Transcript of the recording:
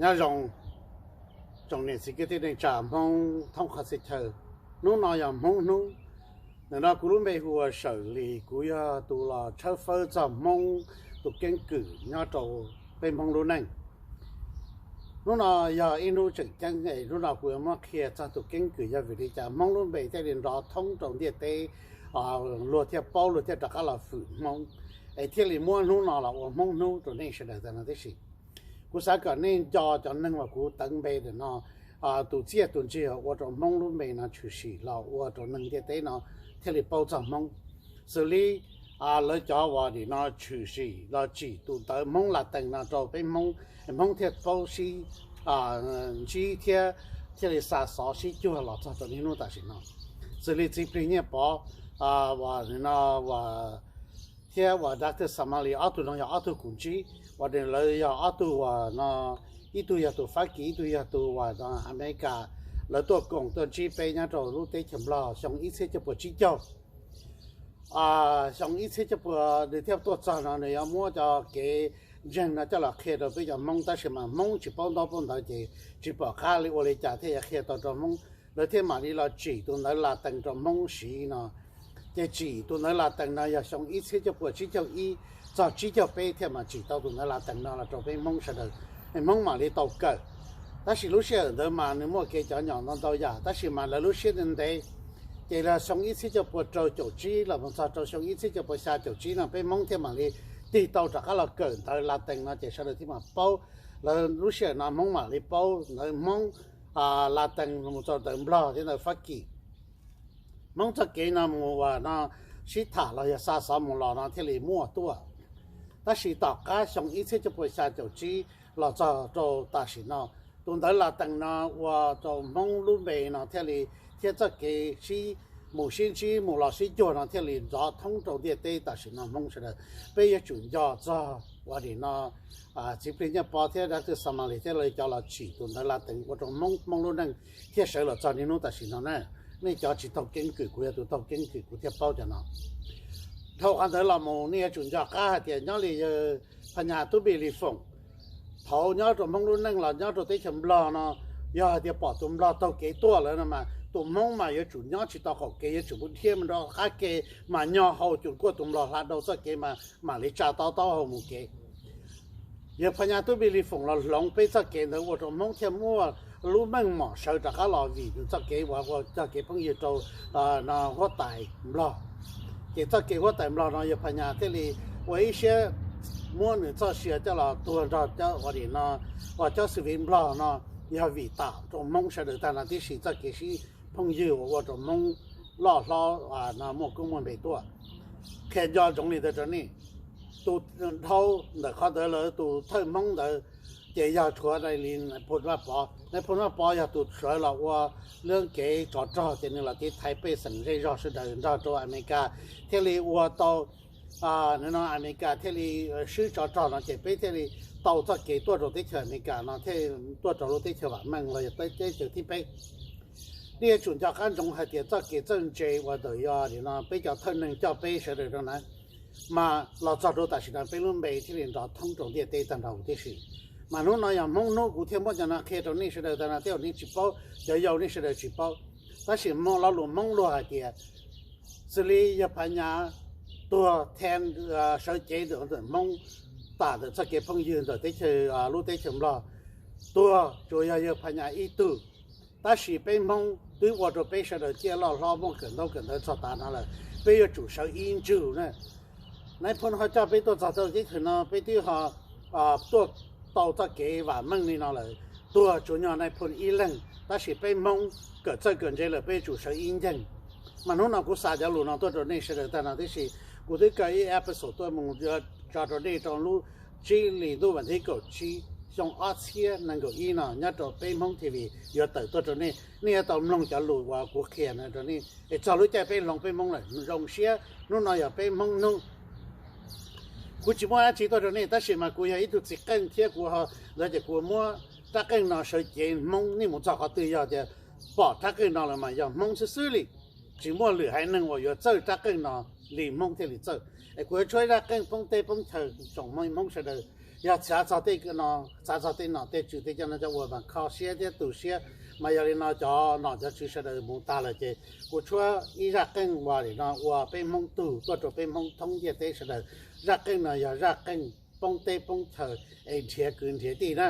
Nyob zoo, tsoom niam txiv kwv tij neej tsa Hmoob thoob qhov txhia chaw. Hnub no yog Hmoob hnub. Ntawm no kuv lub npe hu ua Sawm Lis, kuv yog tus los tshawb fawb txog Hmoob tus keeb kwm nyob rau peb Hmoob lub neej. Hnub no yog ib hnub tseem ceeb es hnub no kuv yuav muab qhia txog tus keeb kwm yog vim li cas Hmoob lub npe thiaj li nrov thoob rau ntiaj teb, luag thiaj paub, luag thiaj rov qab los fwm Hmoob, es thiaj li muab hnub no los ua Hmoob hnub rau nej sawv daws tag no tib si. Kuv xav kom nej nco cov neeg uas kuv teev npe ntawm no, tus txiaj tus ntsig ua rau Hmoob lub npe no tshwm sim los ua rau neeg ntiaj teb no thiaj li paub txog Hmoob. Xws li lawv cov uas nim no tshwm sim los tsim tus ntawv Hmoob Latees no rau peb Hmoob, Hmoob thiaj paub sib ntsib thiab thiaj li xa xov sib cuag los txog rau niaj hnub tam sim no. Xws li Txiv Plig Nyiaj Pov, uas no, uas thiab uas Doctor Samali, ob tug no yog ob tug kuv ntsib, uas lawv yog ob tug uas no, ib tug yog tus Fab Kis, ib tug yog tus uas no Amelikas. Lawv tuaj koom tuaj ntsib peb nyob rau lub teb chaws Nplog xyoo ib txhiab cuaj puas tsib caug. Xyoo ib txhiab cuaj puas nws thiaj tuaj txog no nws yuav muab cov kev ntseeg no coj los qhia rau peb cov Hmoob, tab sis mas Hmoob tsis paub ntaub paub ntawv ces tsis pom qab li ua li cas thiaj yuav qhia tau rau Hmoob. Lawv thiaj mam li los tsim tus ntawv Latees rau Hmoob siv no. Ces tsim tus ntawv Latees no yog xyoo ib txhiab cuaj puas tsib caug ib txog tsib caug peb thiaj mam tsim tau tus ntawv Latees no los rau peb Hmoob sawv daws, Hmoob mam li tau kawm. Tab sis lub sij hawm ntawd mas nws muaj kev cov nyom ntau ntau yam, tab sis mas lawv lub siab ntev ntev. Ces los xyoo ib txhiab cuaj puas rau caum tsib los mus txog rau xyoo ib txhiab cuaj puas xya caum tsib no peb Hmoob thiaj mam li tig tau rov qab los kawm ntawv Latees no ces sawv daws thiaj mam paub. Lawv lub sij hawm no Hmoob mam li paub ntawv Hmoob, Latees mus rau ntawv Nplog thiab ntawv Fab Kis. Hmoob txoj kev no mus uas no sib tham los yog xa xov mus los no thiaj li muaj tuaj. Tab sis tom qab xyoo ib txhiab cuaj puas xya caum tsib los txog rau tam sim no, tus ntawv Latees no ua rau Hmoob lub npe no thiaj li, thiab txoj kev sib mus sib ntsib mus los sib cuag no thiaj li nrov thoob rau ntiaj teb tam sim no Hmoob sawv daws. Peb yuav tsum nco txog uas nim no Txiv Plig Nyiaj Pov thiab Doctor Samali thiab lawv cov los tsim tus ntawv Latees ua rau Hmoob, Hmoob lub neej thiaj sawv los txog niaj hnub tam sim no na. Nej cov tsis taug keeb kwm, kuv yog tus taug keeb kwm kuv thiaj paub cov no. Dhau qhov ntawd los mus nej yuav tsum nco qab hais tias nyob li yawg Phas Nyas Tub Npis Lis Foom, thaum nyob rau Hmoob lub neej los nyob rau teb chaws Nplog no, yog hais tias pom tus Nplog taug kev tuaj lawm no mas tus Hmoob mas yuav tsum nyob tsis tau qaum kev, yuav tsum mus dhia mus rau qab ke mas nyo hau cuag kuaj tus Nplog hla dhau txoj kev mas mam li tsa taub taub hau mus kev. Yawg Phas Nyas Tub Npis Lis Foom los hloov peb txoj kev ntawd ua rau Hmoob thiaj muaj lub meej mom sawv rov qab los vim nws txoj kev uas ua cog kev phooj ywg rau huab tais Nplog. Ces txoj kev huab tais Nplog no yawg Phas Nyas thiaj li ua ib siab muab nws txoj sia coj los tuag nrog cov uas nim no uas cov xwm viv Nplog no, yog vim tam rau Hmoob sawv daws tag no tib si txoj kev sib phooj ywg uas ua rau Hmoob loj hlob no muaj koob muaj npe tuaj. Qhia nco ntsoov li ntawd rau nej. Tus dhau ntawm qhov ntawd lawm tus thawj Hmoob ntawd ces yog tshuav li Nais Phoo Vaj Pov. Nais Phoo Vaj Pov yog tus sawv los ua lub kev tsov rog ces nws los tiv thaiv pej xeem zej zog sawv daws nrog rau Amelikas, thiaj li ua tau no Amelikas thiaj li swb tsov rog no ces peb thiaj li tau txoj kev tuaj rau teb chaws Amelikas no, thiaj tuaj rau lub teb chaws vam meej los yog teb chaws thib peb. Nej yuav tsum nco qab ntsoov hais tias txoj kev txawj ntse uas ntawm yog nim no peb cov thawj neeg coj peb sawv daws rau na, mas los txog rau tam sim no peb lub npe thiaj li nrov thoob rau ntiaj teb tag nrho huv tib si. Mas hnub no yog Hmoob hnub kuv thiaj muab cov no qhia rau nej sawv daws tag no thiab nej tsis paub, cov yau nej sawv daws tsis paub. Tab sis lo lus Hmoob luag hais tias xws li yawg Phas Nyas tuag thee sawv cev ntawm Hmoob, tam ntawm txoj kev phooj ywg ntawm teb chaws, lub teb chaws Nplog, tuag tsuas yog yawg Phas Nyas ib tug. Tab sis peb Hmoob twb ua rau peb sawv daws ciaj loj hlob muaj kawm ntaub kawm ntawv txog tav no lawm, peb yuav tsum sawv ib ntsug na. Nais Phoo ho coj peb tuaj txog tau teb chaws no, peb twb ho tuaj tau txoj kev vam meej li no lawm, tuag tsuas yog Nais Phoo ib leeg, tab sis peb Hmoob kawm txawj kawm ntse lawm peb yuav tsum sawv ib nceeg. Mas hnub no kuv xa cov lus no tuaj rau nej sawv daws tag no tib si. Kuv twb kaw ib episode tuaj mus tso rau nej rau lub tsib hlis ntuj vas thib kaum tsib xyoo ob txhiab nees nkaum ib no nyob rau peb Hmoob T V yuav tawm tuaj rau nej. Nej yuav tau mloog cov lus uas kuv qhia no rau nej es txog lub caij peb hloov peb Hmoob lawm. Zoo siab hnub no yog peb Hmoob hnub. Kuv tsis muaj dab tsi tuaj rau nej, tab sis mas kuv yog ib tug txiv qeej thiab kuv ho ntawd ces kuv muab rab qeej no sawv cev Hmoob. Nej mus txog qhov twg yog tias pom rab qeej no lawm mas yog Hmoob xwb xwb li, tsis muaj lwm haiv neeg uas yuav txawj rab qeej no li Hmoob thiaj li txawj. Es kuv yuav tshuab ib zaj qeej poob teb poob chaw tsoom Hmoob sawv daws, yog xav txog tej no, xav txog tej nom tej tswv tej coj no coj ua mas kho siab thiab tu siab, mas yog li no cov nom cov tswv sawv daws mus tag lawm ces kuv tshuab ib zaj qeej uas li no ua peb Hmoob tug tuaj rau peb Hmoob thoob ntiaj teb sawv daws. Zaj qeej no yog zaj qeej poob teb poob chaw es nrhiav kwv nrhiav tij na.